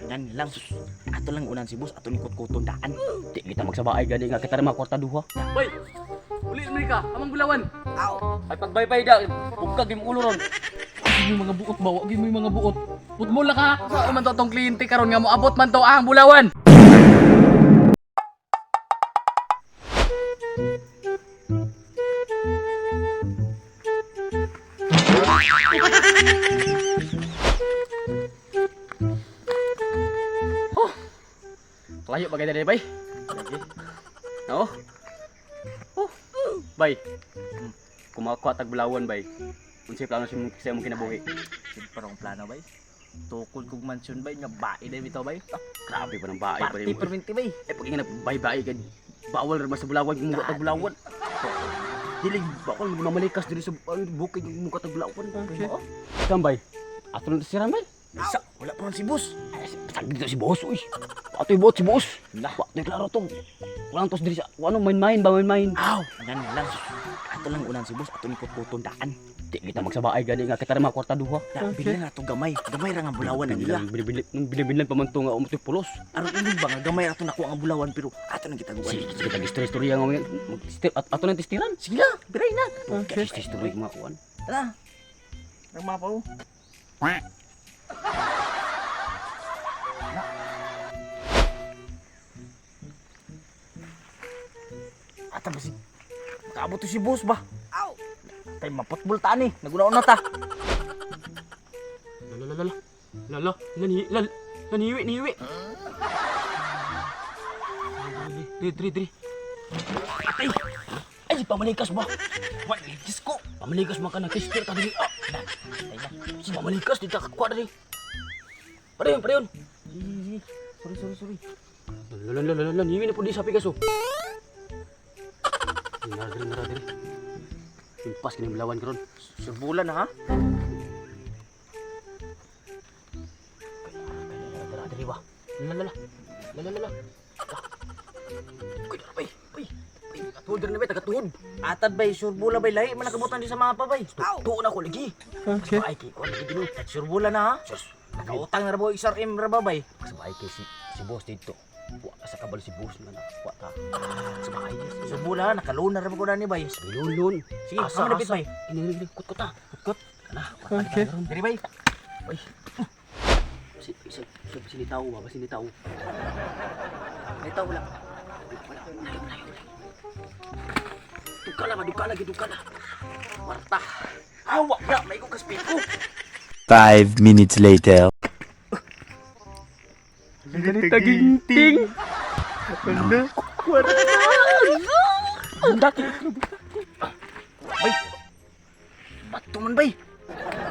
Ngan lang. Ato lang unan si boss, ato ni kutkuton daan. Di kita magsabaay gani nga kita ra mga kwarta duha. Bay! Uli man ka, amang bulawan. Ay pagbaybay da, bugkag imong ulo ron. Ay, mga buot ba? Wag mo yung mga buot. Putmol na ka. Sao man to tong kliyente karon nga moabot man to ang bulawan. Oh. Layo ba kay bay? Lagi. No. Oh. Bay. Kumakuha tag bulawan bay. Unsay plano sa imong kinabuhi? Siyempre ang plano bay. Tukod kog mansyon bay, nga bae na bitaw bay. Grabe pa ng baay pa Party rin. perminti bay. Eh pag ingana baybay ka bawal ra ba sa bulawan kung muka tag bulawan. Dili bawal mamalikas diri sa ano, bukid kung muka tag bulawan. Okay. Tambay. Ato na siran bay. Sa, wala pa man si boss. Ay, Sag dito si boss uy. Atoy bot si boss. Lah. Wa to'y klaro to. Walang tos diri sa ano main-main ba main-main. Aw, ngan lang. Ato lang unan si boss, ato ni kutkuton daan. Di kita magsabaay gani nga kita ra mga kwarta duha. Da, okay. Na ato gamay. Gamay ra nga bulawan ang ila. Binibilan pa man to nga umutoy pulos. Aron inig ba nga gamay ra to nakuha ang bulawan pero ato nang gitaguan. Sige, sige tag istorya nga mga at ato nang tistiran. Sige na, biray na. Okay. Istorya mga kuan. Tara. Nagmapa oh. Ata ba si Makaabot to si boss ba? Aw. Tay maputbol ta ni. Naguna-una ta. Lala lala. Lala, nani lal naniwi niwi. Diri diri diri. Atay. Ay pamalikas ba? Wa Diyos ko. Pamalikas man ka na kistir ta diri. Ah, Ay na. si pamalikas di ta kakuha diri. Pareyon pareyon. Sige, sige. Sorry, sorry, sorry. Lala lala lala niwi na po di sa pigaso. Nara diri nara diri. Impas kini bulawan karon. Surbulan na ha. Dara diri ba. Lala lala. Lala lala. Kuy dara bay. Bay. Bay, katuod diri na bay tagatuod. Atad bay surbula bay lahi man nakabutan di sa mapa bay. Tuon ako lagi. Okay. Ay kay kuan lagi dino. Surbula na ha. Sus. Nakautang na ra ba XRM ra ba bay? Sabay kay si boss dito. Wa ka sa kabalo si boss na na. Wa ta. Sabay. Surbula nakaluna ra ba ko na ni bay. Lun lun. Sige, asa na bay. Ini ini kut kut ta. Kut. Kana. Okay. Diri bay. Ay. Si si si sini tao ba sini tao. May tao wala. Wala wala wala. Dukala ba dukala gi dukala. Warta. Awa na may ko kaspiko. 5 minutes later. Taginting. Bay. Bato man bay.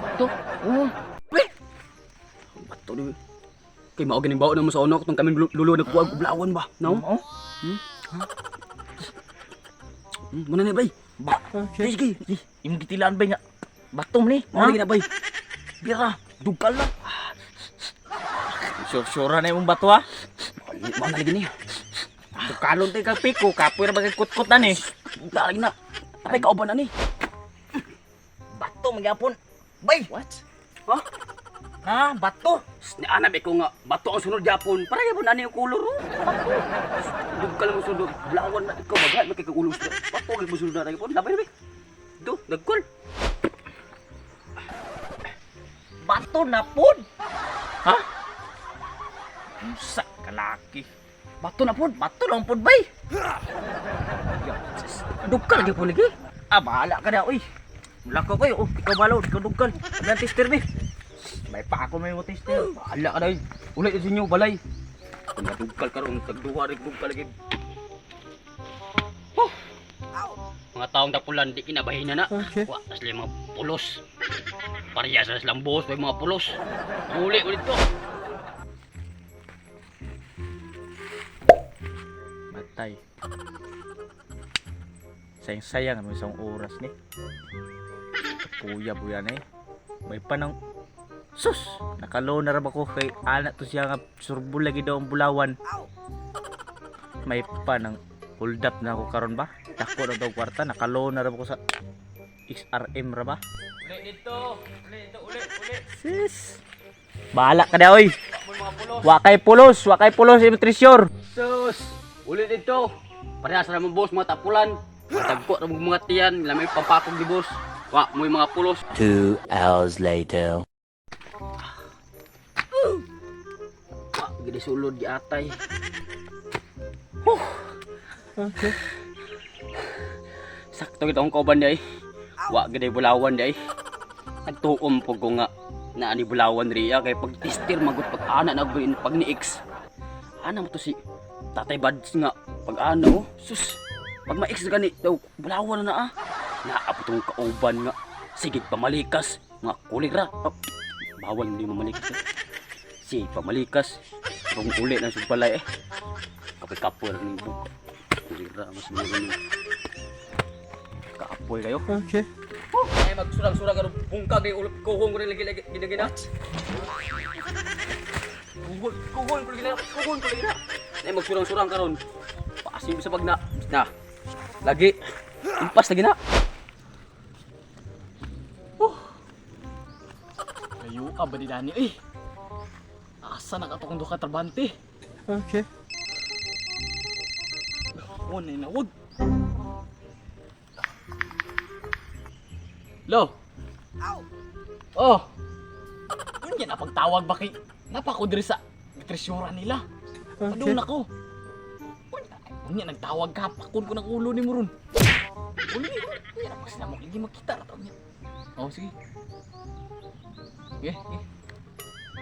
Bato. Oo. Bay. Bato ni. Kay mao ganing baon mo sa unok tong kami lulo nagkuha og bulawan ba. No? Oo. Muna ni bay. Ba. Okay. Sige, sige. Imong gitilaan bay nga. Bato man ni. Mao lagi na bay. Bira. Dugkal na. Sure-sure na imong bato ha. Mao na lagi ni. Dukalon tay kag piko, kapoy ra bagay kutkot na ni. Lagi na. Aray kauban na ni. Bato magyapon. Bay. What? Ha? Ha, bato. Ni ana ko nga bato ang sunod yapon. Para yapon ani ang kulor ro. Bato. Dugkal mo sunod bulawan na ikaw bagay makikaulong sa bato gyud mo sunod na yapon. Labay labay. Do, dagkol. Bato na pod. Ha? Unsa kalaki. Bato na pod. Bato lang pod bay. Dugkal gyud lagi. Ah, bahala ka na, uy. Wala ka koy, oh, ikaw bahala, ikaw dugkal. May tester bi. May pa ako may mo tester. Bahala ka dai. Ulit sa inyo balay. Kung nadugkal karon tagduha rin dugkal lagi. Oh. Mga taong dapulan di kinabahin na na. Okay. Wa tas mga pulos. Parehas na silang boss, may mga pulos. Uli ulit to. Matay. Sayang-sayang ano isang oras ni. Kapuya buya ni. May panang Sus! Nakalo na ra ba ko kay anak to siya nga surbol lagi daw ang bulawan. May panang hold up na ako karon ba? Dako na daw kwarta, nakalo na ra ba ko sa XRM ra ba? Uli dito. Uli dito, uli, uli. Sis! Bahala ka na oy. mga pulos. Wa kay pulos, wa kay pulos imong treasure. Sus! Ulit dito. Parehas ra mo boss mga tapulan. Tagpo ra mo mga tiyan, lamay pampakog ni boss. Wa mo'y mga pulos. 2 hours later. Wa gidi sulod giatay. Huh. Okay. Sakto gid akong kauban day. Wa gid bulawan day. Nagtuom pug ko nga naa ni bulawan riya kay pag tester magut pag ana na pag ni ex. Ana mo to si Tatay Bads nga pag ana oh. Sus. Pag ma-ex gani daw bulawan na na ah. Naa po tong kauban nga sige pamalikas mga kulira. Oh, bawal hindi mamalikas. Eh. Si pamalikas. Rong uli ng sugbalay eh. Kapoy-kapoy rin yung buka. Kulira mas mga ni. Kaapoy kayo. Okay. Ay magsurang-surang karon bungkag ni ulop kuhong ko rin lagi lagi ginagina. Kuhon, kuhon ko lagi na, kuhon ko lagi na. Ay magsurang-surang karon. Paasim sa pagna. Na. Lagi. Impas lagi na. Layo ka ba di Dani eh? Asa na ka to kung duha ka trabante? Okay. Oh, nay nawag. Lo. Oh. Unya na pagtawag ba kay napako diri sa tresyura nila. Okay. Padung nako. Unya, unya nagtawag ka pakon ko ng ulo ni mo ron. Ulo ni unya na pagsinamok lagi makita ra taon niya. Oh, sige. Okay, okay.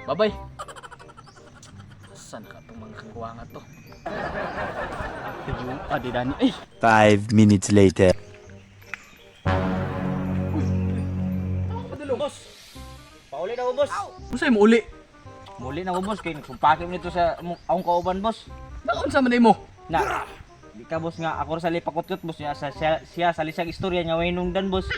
Bye-bye. Saan ka itong mga kagwanga to? Layo ka di Dani. Ay! 5 minutes later. Boss. Pauli na ko, boss. Unsay mo uli? Muli na ko, boss, kay nagsumpake mo nito sa akong kauban, boss. Naunsa man mo? Na. Di ka boss nga ako ra sa lipakutkot boss niya sa siya, siya sa lisag istorya niya way nungdan boss.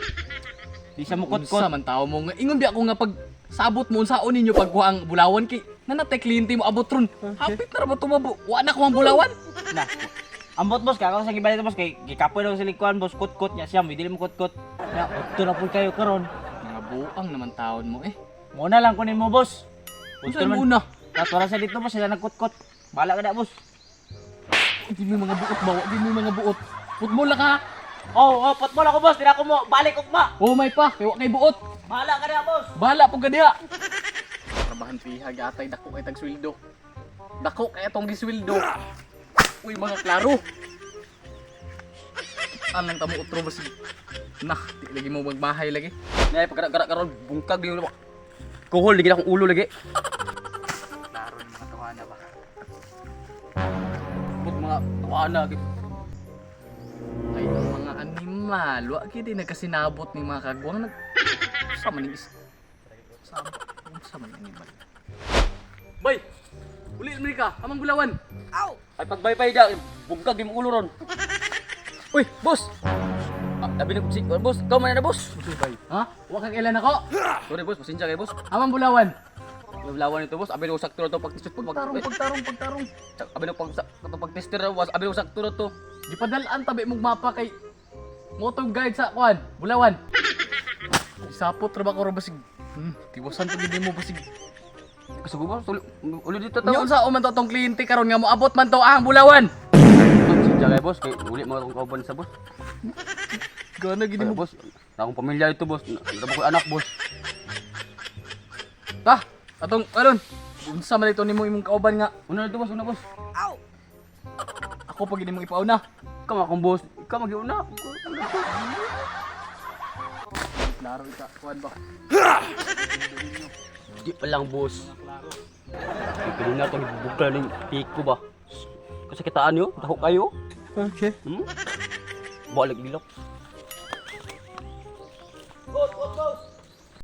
Di siya mukutkot. Unsa man tao mo nga ingon di ako nga pag sabot mo unsaon ninyo pagkuha ang bulawan kay nanatay kliyente mo abot ron. Hapit na ra ba tumabo? Wa na ko ang bulawan. Na. Ambot boss kay ako sa gibalit boss kay gikapoy daw sa likuan boss kutkot niya siya mo dili mo kutkot. Na udto na pud kayo karon. Mga buang naman taon mo eh. Muna lang kunin mo boss. Unsa Udto mo man. una? Katura sa dito boss sila nagkutkot. Bahala ka na boss. Di mo mga buot ba? Di mo mga buot. Putmol ka. Oh, oh, patmol ako boss, dira ko mo balik ugma. Oh may pa, kay wa kay buot. Bahala ka na boss. Bahala pug ka diha. Trabahan piha gatay dako kay tag sweldo. Dako kay atong gisweldo. Uy mga klaro. Anang tamo utro basig. Nah, di lagi mo magbahay lagi. Nay pagkara karon bungkag ni ulo. Kuhol lagi na akong ulo lagi. Klaro ni mga tawana ba. Put mga tawana lagi. Ay, ang mga animal, wa gid nagkasinabot ni mga kagwang nag sa man is sa sa man animal. Bay. Uli man ka, amang bulawan. Ay pagbaybay da bungkag ni ulo ron. Uy, boss. Ah, labi na ko si boss. Ikaw man na boss. Bay. Ha? Wa kang ilan ako. Sorry boss, pasensya kay boss. Amang bulawan. Bulawan ito boss. Abi na ko sakto na to pag pag Pagtarong, pagtarong, pagtarong. Abi na pag kato pag tester na boss. Abi na ko sakto na to. Gipadalaan tabi mong mapa kay motong guide sa kuan, Bulawan. Isapot ra ba ko ra basig. Tiwasan to gid mo basig. Kasugo boss, uli dito Nya to. unsa man to tong kliyente karon nga moabot man to ang Bulawan. Pasensya kay boss kay uli mga akong kauban sa boss. Gana gid Ay, mo. boss, na akong pamilya ito boss. Na ko anak boss. Ta, atong aron. Unsa man ito nimo imong kauban nga Una na ito boss, una boss. ako pag gid mo ipauna. Ikaw akong boss. Ikaw magiuna. Klaro ika kuan ba. Di pa lang boss. Kay kanina to bukal ning piko ba. Kasi kitaan yo, dako kayo. Okay. Balik gilok. Boss, boss, boss.